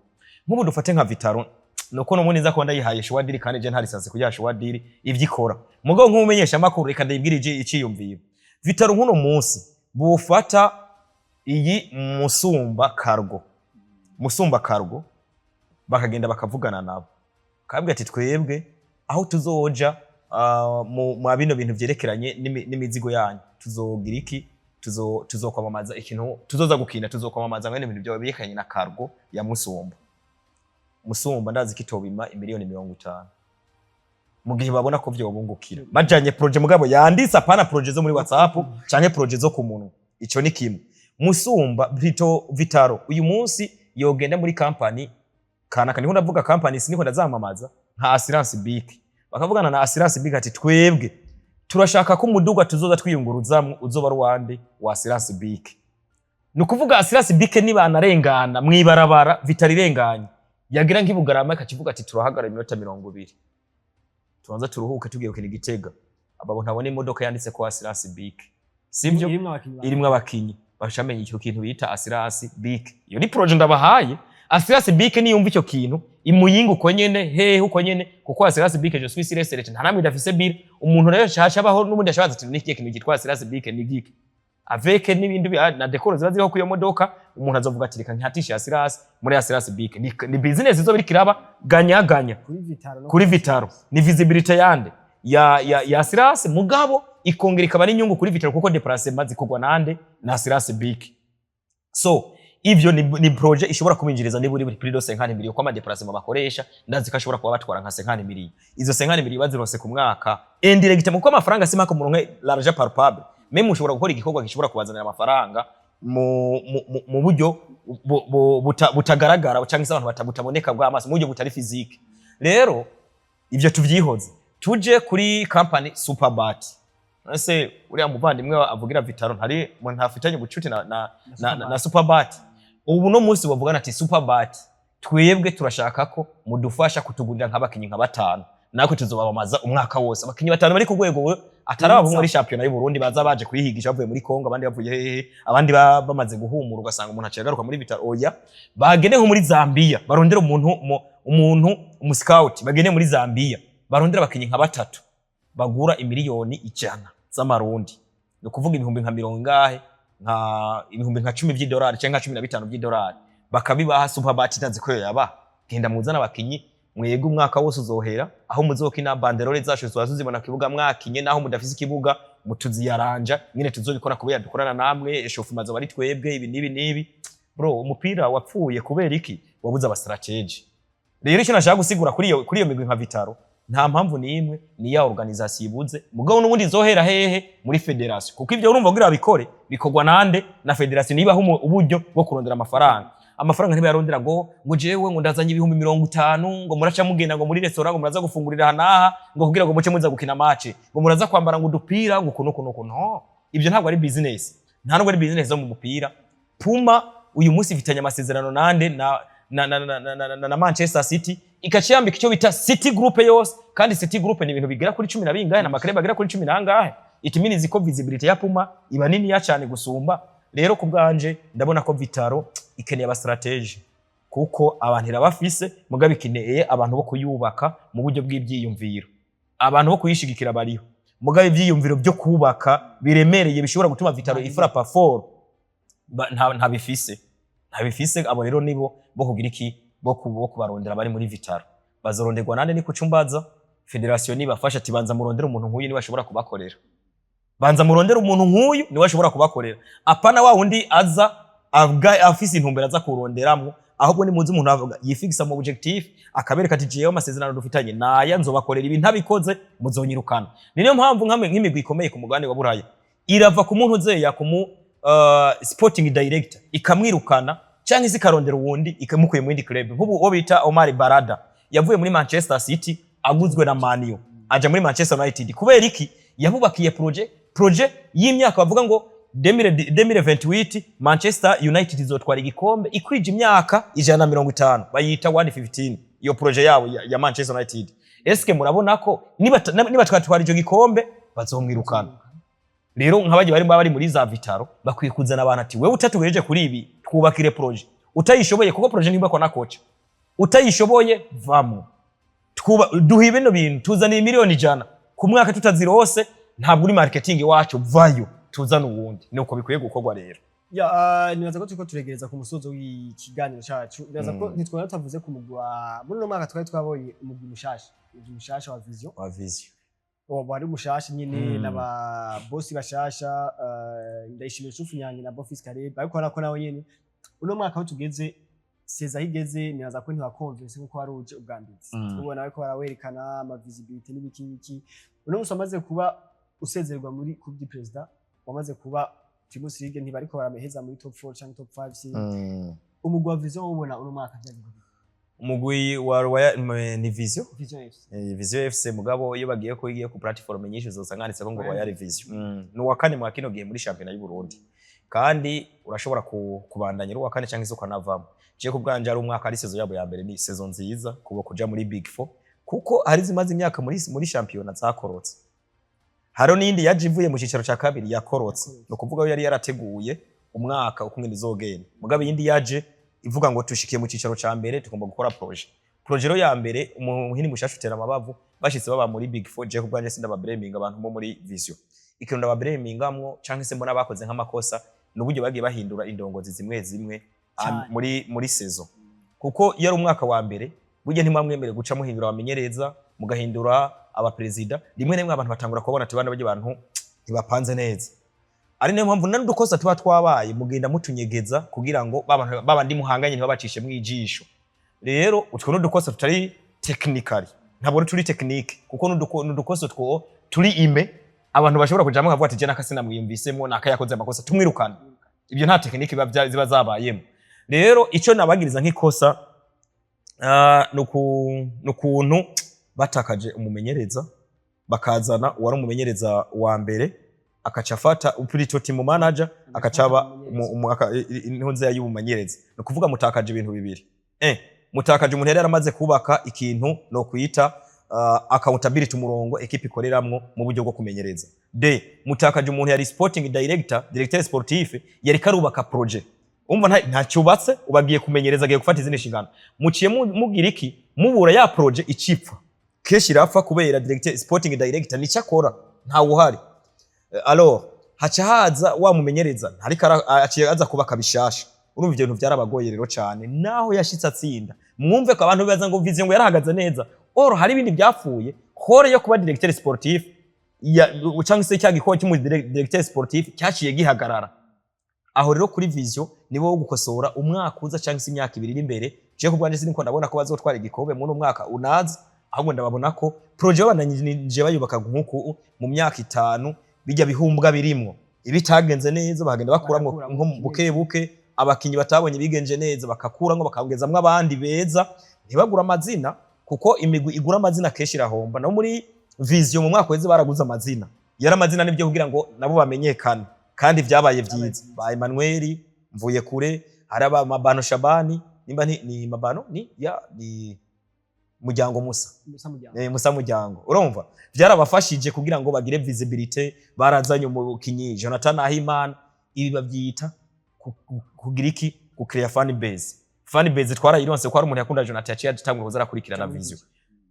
Nk'ubu dufate nka Vital'O, Nuko n'ubundi nza kuba ndayihaye shuwadiri, kandi je nta licence kugira shuwadiri ivyo ikora. Mugabo nk'umumenyesha makuru, reka ndayibwire iciyumviro. Vital'O nk'uno munsi bufata iyi Musumba Cargo, Musumba Cargo, bakagenda bakavugana nabo, bakabwira ati: "Twebwe aho tuzoja mu bino bintu vyerekeranye n'imizigo yanyu, tuzogira iki? Tuzokwamamaza ikintu tuzoza gukina, tuzokwamamaza mwene ibintu byawe byerekeranye na cargo ya Musumba." Musumba ndazi ko itobima imiliyoni 50 mu gihe babona ko vyobungukira bajanye projet, mugabo yanditse, apana projet zo muri WhatsApp canke projet zo ku munwa. Ico ni kimwe. Musumba plutôt Vital'O uyu munsi yogenda muri company kanaka, niho ndavuga company, siniko ndazamamaza, nka Assurance Big, bakavugana na Assurance Big ati: "Twebwe turashaka ko umuduga tuzoza twiyunguruzamwo uzoba ari uwande wa Assurance Big." Ni ukuvuga Assurance Big nibanarengana mwibarabara, Vital'O irenganye, yagira nk'ibugarama, ikakivuga ati: "Turahagarara iminota 20, tubanza turuhuke, tugiye gukina Igitega." Abo ntabona imodoka yanditse ko Assurance Big, sivyo? Irimwo abakinyi Irimwo abakinyi, bacamenya icyo kintu bita Assurance Big. Iyo ni projet ndabahaye. Assurance Big niyumva icyo kintu imuyinga uko nyene, hehe uko nyene, kuko Assurance Big, je suis sûr certain, nta namwe idafise bire. Umuntu rero shasha abaho n'ubundi ashabaza ati: "Niki kintu cyitwa Assurance Big ni giki?" Avec n'ibindi na décor ziba ziriho kuri iyo modoka, umuntu azovuga ati: "Reka nkatishe Assurance muri Assurance Big." Ni business izo biriko iraba ganya ganya. Kuri Vital'O no Kuri Vital'O ni visibility yande ya Assurance, mugabo ikongera ikaba n'inyungu kuri Vital'O, kuko déplacement zikorwa nande? Na Assurance Big. So ivyo ni projet ishobora kubinjiriza niba uri plus de 50 millions, kwa déplacement bakoresha ndazi ko ashobora kuba batwara nka 50 millions. Izo 50 millions bazirose ku mwaka indirect, kuko amafaranga si mako muronke l'argent palpable, même ushobora gukora igikorwa gishobora kubazanira amafaranga mu buryo butagaragara cyangwa se abantu butaboneka bw'amaso, mu buryo butari physique. Rero ivyo tuvyihoze, tuje kuri company Superbat. Ese uriya muvandimwe avugira Vital'O ntari ntafitanye ubucuti na Superbat? Ubu no munsi bavugana ati: "Superbat, twebwe turashaka ko mudufasha kutugurira nk'abakinyi nka batanu, natwe tuzobamamaza umwaka wose." Abakinyi batanu bari ku rwego, atari abo muri shampiyona y'u Burundi baza baje kuyihigisha bavuye muri Kongo, abandi bavuye hehe, abandi bamaze guhumura, ugasanga umuntu aciye agaruka muri Vital'O. Oya, bagende nko muri Zambia, barondere umuntu umuscout, bagende muri Zambia barondere abakinyi nka batatu bagura imiliyoni 100 z'amarundi, ni ukuvuga ibihumbi nka mirongo ingahe, nka ibihumbi nka 10 vy'idolari canke nka 15 vy'idolari, bakabibaha. Superbat ntazi ko yaba genda muzana abakinyi, mwebwe umwaka wose uzohera aho muzokina, banderole zacu tuzoba tuzibona ku kibuga mwakinye, naho mudafise ikibuga mutuziyaranja nyine, tuzobikora kubera dukorana namwe, échauffement azoba ari twebwe, ibi n'ibi n'ibi. Bro, umupira wapfuye kubera iki? Wabuze aba stratège. Rero icyo nashaka gusigura kuri iyo migwi nka Vital'O, nta mpamvu n'imwe, ni ya organisation ibuze. Mugabo n'ubundi izohera hehe? Muri fédération, kuko ibyo urumva kugira babikore bikorwa nande? Na fédération. Nibaho uburyo bwo kurondera amafaranga, amafaranga ntibayarondera ngo jewe ngo ndazanye 50,000, ngo muraca mugenda ngo muri restaurant, ngo muraza gufungurira aha n'aha, ngo kugira ngo muce muza gukina match, ngo muraza kwambara ngo udupira, ngo kuno kuno kuno. No, ibyo ntabwo ari business, nta nubwo ari business zo mu mupira. Puma uyu munsi ifitanye amasezerano nande? Na Manchester City, ikaca yambika icyo bita City Group yose, kandi City Group ni ibintu bigera kuri cumi na bingahe, na ma club agera kuri cumi n'angahe. It means ko visibility ya Puma iba niniya cyane gusumba. Rero ku bwanje ndabona ko Vital'O ikeneye aba stratège, kuko abantu irabafise, mugabo ikeneye abantu bo kuyubaka mu buryo bw'ibyiyumviro. Abantu bo kuyishigikira bariho, mugabo ibyiyumviro byo kubaka biremereye bishobora gutuma Vital'O ifrappa fort ntabifise, ntabifise. Abo rero nibo bo kugira iki? Bo kubarondera. Bari muri Vital'O bazoronderwa nande? Ni kucumbaza fédération nibafasha ati: "Banza murondere umuntu nk'uyu, niwe ashobora kubakorera. Banza murondere umuntu nk'uyu, niwe ashobora kubakorera." Apana wa wundi aza afise intumbero aza kuronderamwo, ahubwo ni muzi umuntu avuga yifigisa mu objectif, akabereka ati: "Jewe amasezerano dufitanye naya, nzobakorera ibi, ntabikoze muzonyirukana." Ni niyo mpamvu nk'imigwi ikomeye ku mugabane wa Buraya irava ku muntu uzeya ku mu sporting director ikamwirukana, cyangwa se ikarondera uwundi ikamukuye mu yindi club. Nk'ubu uwo bita Omar Barada yavuye muri Manchester City aguzwe na Man U, aja muri Manchester United. Kubera iki? Yabubakiye projet y'imyaka bavuga ngo 2028 Manchester United izotwara igikombe ikwije imyaka 150, bayita 115 iyo projet yabo ya Manchester United. Eske murabona ko niba twatwara ico gikombe bazomwirukana? Rero nk'abagiye bari muri za Vital'O bakwiye kuzana abantu ati: "Wewe utatugejeje kuri ibi, twubakire projet." Utayishoboye, kuko projet ntibakwa na coach. Utayishoboye vamo. Twuba duha bino bintu, tuzaniye miliyoni 100 ku mwaka, tutazirose ntabwo uri marketing wacu, vayo tuzane uwundi. Nuko bikwiye gukorwa rero. Ya, nibaza ko turiko turegereza ku musozo w'ikiganiro cacu. Nibaza ko ntitwari tutavuze ku mugwi wa muri uno mwaka. Twari twabonye umugwi mushasha wa Vision. Wa Vision. Wari mushasha nyine n'aba bosi bashasha, Ndayishimiye Yusufu Nyange na Bofis Kareb, ariko urabona ko nawe nyene uno mwaka aho tugeze, seza aho igeze, nibaza ko ntibakonvense nkuko wari uje ubwa mbere. Ubona bariko barawerekana ama visibility n'ibiki biki. Uno musi wamaze kuba usezererwa muri Coupe du Président, wamaze kuba Primus League, ntibariko barameheza muri top 4 canke top 5 si. Umugwi wa Vision ubona uno mwaka vyagenze gute? Umugwi wa Royal ni Vision. Vision FC. Vision FC, mugabo iyo bagiye ko igiye ku platform nyinshi uzosanga handitseko ngo Royal. Royal Vision. Ni uwa kane mwa kino gihe muri shampiyona y'u Burundi, kandi urashobora kubandanya uri uwa kane cyangwa se ukanavamo. Je ku bwanje ari umwaka, ari saison yabo ya mbere, ni saison nziza kuba kuja muri Big Four, kuko hari zimaze imyaka muri shampiyona zakorotse. Haro n'iyindi yaje ivuye mu cicaro ca kabiri yakorotse. Yakorotse. Ni ukuvuga yo yari yarateguye umwaka ukungene izogenda, mugabo iyindi yaje ivuga ngo tushikiye mu cicaro ca mbere, tugomba gukora projet. Projet rero ya mbere, umuhini mushasha utera amabavu. Bashitse baba muri Big Four. Je ku bwanje sindababreminga abantu bo muri Vision. Ikintu ndababremingamwo canke se mbona bakoze nk'amakosa ni uburyo bagiye bahindura indongozi zimwe zimwe Cane. muri saison, kuko iyo ari umwaka wa mbere burya ntimwamwemere guca muhindura abamenyereza, mugahindura abaperezida rimwe na rimwe. Abantu batangura kubona ati bana barya bantu ntibapanze neza. Ari nayo mpamvu n'udukosa tuba twabaye mugenda mutunyegeza kugira ngo babandi muhanganye ntibabacishe mwijisho. Rero utwo n'udukosa tutari technically, ntabwo turi technique, kuko n'udukosa two turi ime abantu bashobora kujamwo bakavuga ati je nakase namwiyumvisemwo, naka yakoze amakosa, tumwirukana. Ibyo nta technique ziba zabayemo. Rero ico nabagiriza nk'ikosa nukuntu batakaje umumenyereza, bakazana uwari umumenyereza wa mbere, akaca afata plutôt team manager, akacaba intuze y'umumenyereza. Ni ukuvuga mutakaje ibintu bibiri. Mutakaje umuntu yari yaramaze kubaka ikintu no kwita accountability, umurongo equipe ikoreramwo mu buryo bwo kumenyereza. De mutakaje umuntu yari sporting director, directeur sportif, yari karubaka projet. Umva ntacyubatse, ubagiye kumenyereza, agiye gufata izindi nshingano. Muciye mugira iki? Mubura ya projet icipfa. Kenshi irapfa kubera directeur, sporting director nicyo akora, ntawe uhari. Alors haca haza wa mumenyereza ntariko aciye aza kubaka bishasha. Urumva ivyo bintu byarabagoye rero cyane. Naho yashitse atsinda, mwumve ko abantu bibaza ngo Vision ngo yarahagaze neza, or hari ibindi byapfuye. Rôle yo kuba directeur sportif ya cyangwa se cya gikorwa cy'umu directeur sportif cyaciye gihagarara aho. Rero kuri Vision nibo wo gukosora umwaka uza cyangwa se imyaka 2 iri imbere. Je ku bwanje siniko ndabona ko bazotwara igikombe muri uno mwaka unaza, ahubwo ndababona ko projet babandanyije bayubaka nk'uku mu myaka 5, bijya bihumbwa birimwo ibitagenze neza bagenda bakuramwo Barakuramwo nko buke buke, abakinyi batabonye bigenje neza bakakuramwo, bakongezamwo abandi beza. Ntibagura amazina, kuko imigwi igura amazina kenshi irahomba. No muri Vision mu mwaka weze baraguze amazina, yari amazina nibyo kugira ngo nabo bamenyekane, kandi vyabaye vyiza. Vyiza. Ba Emmanuel mvuye kure, hari aba Mabano Shabani, nimba ni Mabano ni ya ni Muryango Musa. Musa Muryango. Musa Muryango. Urumva byarabafashije kugira ngo bagire visibility. Barazanye umukinyi Jonathan Ahimana. Ibi bavyita kugira iki? Gucreate fan base. Fan base twarayironse ko hari umuntu yakunda Jonathan yaciye atangura kuza arakurikirana Vision.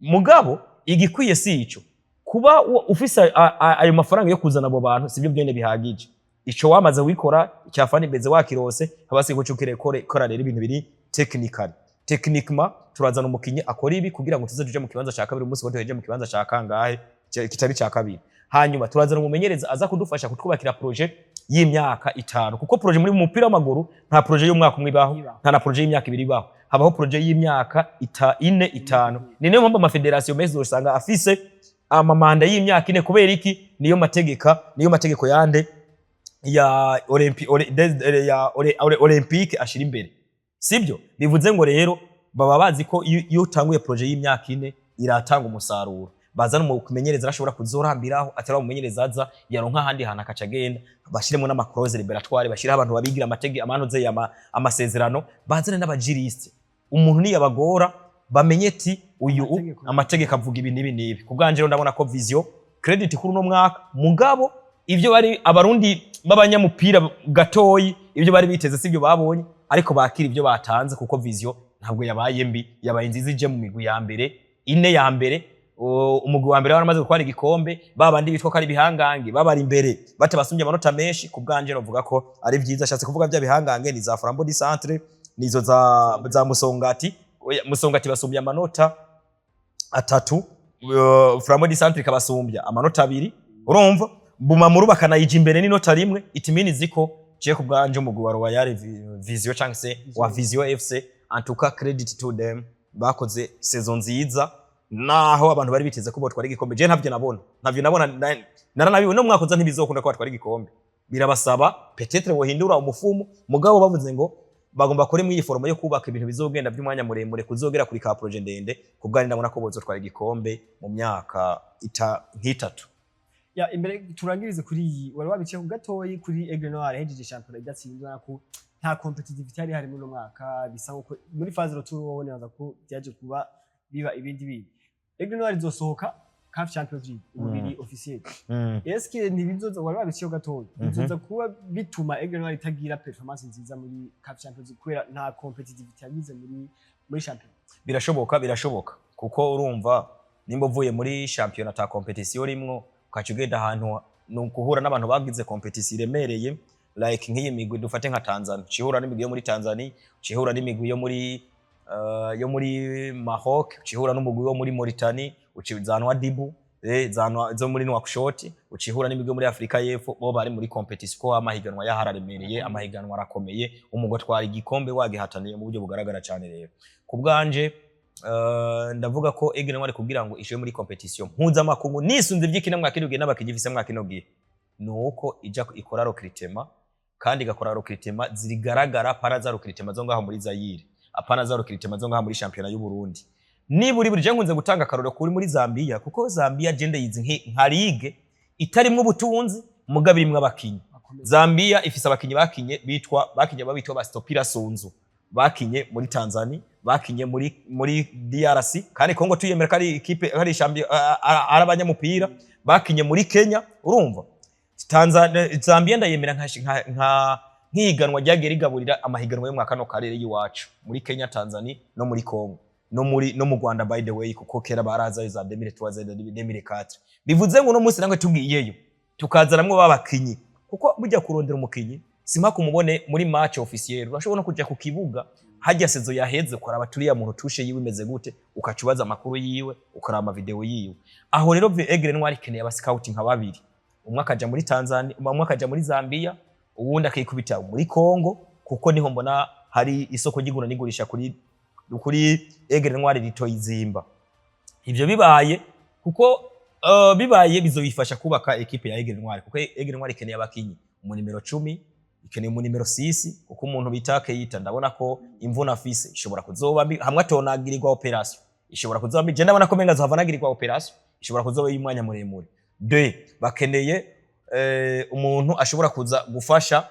Mugabo igikwiye si ico. Kuba ufise ayo mafaranga yo kuzana abo bantu sibyo byene bihagije. Ico wamaze wikora icya fan base wakirose, habasigaye ko cukire kora rero ibintu biri technical. Techniquement turazana umukinyi akora ibi kugira ngo tuze tuje mu kibanza ca kabiri umunsi wo tuheje mu kibanza ca kangahe kitari ca kabiri. Hanyuma turazana umumenyereza aza kudufasha kutwubakira projet y'imyaka 5, kuko projet muri mupira w'amaguru nta projet y'umwaka umwe ibaho, Ibaho. nta na projet y'imyaka 2 ibaho. Habaho projet y'imyaka 4, 5. Ni niyo mpamvu amafederasiyo menshi usanga afise amamanda y'imyaka 4. Kubera iki? Niyo mategeka, niyo mategeko yande ya Olympi, ole, de, ya ole, ole, Olympique ashira imbere, sibyo? Bivuze ngo rero baba bazi ko iyo utanguye projet y'imyaka 4 iratanga umusaruro. Bazana umumenyereza arashobora kuzorambiraho, atari umumenyereza aza yaronka ahandi hantu akaca agenda. Bashiremo n'ama clause libératoire, bashireho abantu babigira amatege amanoze amasezerano, bazane n'aba juriste. Umuntu niyabagora bamenye ati uyu Amategeko. amategeko avuga ibi n'ibi n'ibi. Ku bwanje rero ndabona ko Vision credit kuri uno mwaka, mugabo ibyo bari abarundi b'abanyamupira gatoyi ibyo bari biteze sibyo babonye, ariko bakira ibyo batanze, kuko Vision Ntabwo yabaye mbi, yabaye nziza. Ije mu migwi ya mbere ine ya mbere. Umugwi wa mbere waramaze gutwara igikombe, ba bandi bitwa ko ari ibihangange babari imbere batabasumbye amanota menshi. Ku bwanje novuga ko ari vyiza. Ashatse kuvuga bya bihangange ni za Flambeau du Centre, nizo za Musongati. Oya, Musongati basumbye amanota 3, Flambeau du Centre ikabasumbya amanota 2. Urumva Bumamuru bakanayija imbere n'inota 1. It means ko je ku bwanje umugwi wa Royal Vision cyangwa se wa Vision FC, en tout cas credit to them, bakoze saison nziza naho abantu bari biteze ko botwara igikombe. Je ntavyo nabona, naranabiwe no mwaka uza ntibizokunda ko batwara igikombe. Birabasaba peut-être bohindura umufumu, mugabo bavuze ngo bagomba kore muri iyi forme yo kubaka ibintu bizogenda by'umwanya muremure kuzogera kuri ka projet ndende. Ku bwanjye ndabona ko bozotwara igikombe mu myaka nk'itatu. Ya, imbere turangirize kuri iyi wari wabiciye ku gatoyi kuri Aigle Noir hejeje shampiyona idatsinzwe, ko nta competitivity yari hari muri uno mwaka, bisa nkuko muri phase retour wowe nibaza ko byaje kuba biba ibindi bindi. Aigle Noir izosohoka CAF Champions League ubu biri officiel. Eske ntibizoza, wari wabiciye ku gatoyi, bizoza kuba bituma Aigle Noir itagira performance nziza muri CAF Champions League kubera nta competitivity yagize muri shampiyona? Birashoboka, birashoboka, kuko urumva nimba uvuye muri shampiyona ata competition rimwo, ukaca ugenda ahantu ni ukuhura n'abantu bagize competition iremereye, like nk'iyi migwi dufate nka Tanzania, ucihura n'imigwi yo muri Tanzania, ucihura n'imigwi yo muri Maroc, ucihura n'umugwi wo muri Mauritania, uci za Nouadhibou, zo muri Nouakchott, ucihura n'imigwi yo muri Afrika y'Epfo. Bo bari muri competition ko amahiganwa yahararemereye, amahiganwa arakomeye, umugwi atwara igikombe wagihataniye mu buryo bugaragara cyane. Rero ku bwanje ndavuga ko Aigle Noir kugira ngo ishire muri competition mpuzamakungu nisunze ivy'ikina mwakino gihe n'abakinyi ifise mwakino gihe, nuko ija ikora recrutement, kandi igakora recrutement zirigaragara, para za recrutement zo ngaho muri Zaire, apana za recrutement zo ngaho muri championnat y'u Burundi. Niburi buri je nkunze gutanga akarorero kuri muri Zambia, kuko Zambia je ndayizi nka ligue itarimwo ubutunzi mugabo irimwo abakinyi. Bakomeye. Zambia ifise abakinyi bakinye bitwa bakinye babitwa ba Stopira Sunzu, bakinye muri Tanzania, bakinye muri DRC, kandi Congo tuyemera ko ari ikipe ari ari abanyamupira bakinye muri Kenya. Urumva Tanzania, Zambia ndayemera nka nk'ihiganwa ryagiye rigaburira amahiganwa yo mwaka no karere y'iwacu muri Kenya, Tanzania no muri Congo no mu Rwanda, by the way, kuko kera barazayo za 2003, za 2004. Bivuze ngo uno munsi namwe tugiyeyo tukazaramwo babakinyi, kuko burya kurondera umukinyi simpaka umubone muri match officiel. Urashobora no kuja ku kibuga hajya saison yaheze, ukaraba turiya muntu touche yiwe imeze gute, ukaca ubaza amakuru yiwe, ukaraba ama video yiwe. Aho rero Aigle Noir ikeneye aba scout nka babiri, umwe akaja muri Tanzania, umwe akaja muri Zambia, uwundi akikubita muri Congo, kuko niho mbona hari isoko ry'igura n'igurisha kuri Aigle Noir ritoyizimba. Ivyo bibaye, kuko bibaye bizobifasha kubaka ekipe ya Aigle Noir, kuko Aigle Noir ikeneye abakinyi mu nimero 10, ikeneye mu nimero 6, kuko umuntu bita Keita ndabona ko imvune afise ishobora kuzoba mbi hamwe atonagirirwa operation, ishobora kuzoba mbi. Je ndabona ko menga zohava anagirirwa operation, ishobora kuzoba y'umwanya muremure. De bakeneye umuntu ashobora kuza gufasha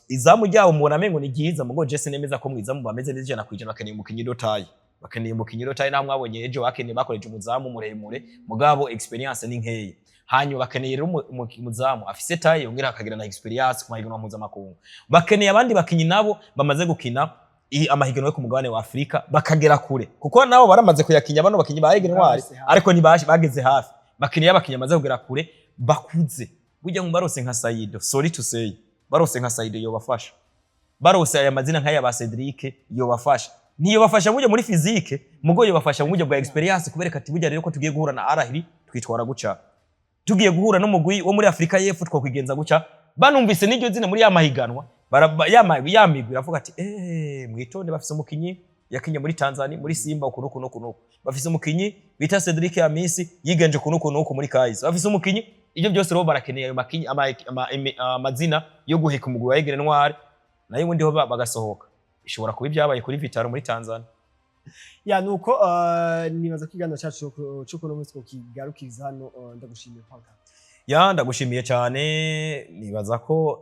izamu ryabo. Mubona mengo ni ryiza, mugo je sinemeza ko mwizamu bameze neza 100%. Bakeneye umukinyi de taille, bakeneye umukinyi de taille. Naho mwabonye ejo bakeneye bakoreje umuzamu muremure, mugabo experience ni nkeya. Hanyuma bakeneye rero umuzamu afise taille yongera akagira na experience ku mahiganwa mpuzamakungu. Bakeneye abandi bakinyi nabo bamaze gukina amahiganwa yo ku mugabane wa Afrika bakagera kure, kuko nabo baramaze kuyakinya bano bakinyi ba Aigle Noir, Bageze hafi. ariko bageze hafi. Bakeneye abakinyi bamaze kugera kure bakuze. Burya ngo barose nka Saido, sorry to say, barose nka Saido yobafasha, barose aya mazina nk'aya ba Cedric yobafasha. Ntiyobafasha burya muri physique, mugo yobafasha mu buryo bwa experience, kubereka ati burya rero ko tugiye guhura na Al Ahly twitwara guca, tugiye guhura n'umugwi wo muri Afrika y'Epfo twakwigenza guca. Banumvise n'iryo zina muri ya mahiganwa, ya migwi iravuga ati: "Eh, mwitonde, bafise umukinyi yakinye muri Tanzania muri Simba uku nuku nuku nuku, bafise umukinyi bita Cedric Amisi yigenje uku nuku nuku muri Kaizer, bafise umukinyi." Ibyo byose rero barakeneye ayo makinyi amazina yo guheka umugwi wa Aigle Noir, nayo ubundi ho bagasohoka. Ishobora kuba ibyabaye kuri Vitalo muri Tanzania. Ya, nuko nibaza ko ikiganiro cyacu cyo kuno munsi kigarukiriza hano. Ndagushimiye, Paul. Ya, ndagushimiye cyane. Nibaza ko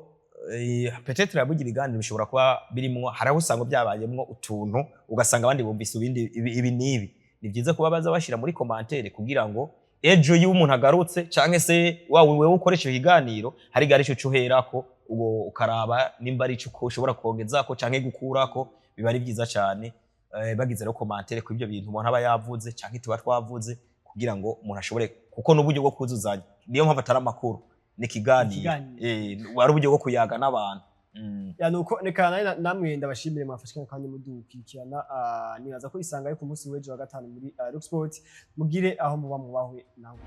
peut-être yabugira ibiganiro bishobora kuba birimwo, hari aho usanga byabayemwo utuntu, ugasanga abandi bumvise ibindi ibi n'ibi. Ni byiza kuba baza bashira muri commentaire kugira ngo ejo iyo umuntu agarutse canke se wawe wewe ukoresha ikiganiro hari gari ico uherako, ubwo ukaraba nimba ari ico ushobora kongezako canke gukurako, biba ari byiza cyane. Bagize rero commentaire ku ibyo bintu umuntu aba yavuze canke tuba twavuze, kugira ngo umuntu ashobore, kuko n'uburyo bwo kuzuzanya, niyo mpamvu atari amakuru, ni ikiganiro. Ikiganiro. Wari uburyo bwo kuyaga n'abantu. Ya, nuko reka namwe ndabashimire mwafashe kano kanya mudukurikirana. Nibaza ko isanga yo ku munsi w'ejo wa gatanu muri Rock Sport. Mugire aho muba, mubahwe nawe.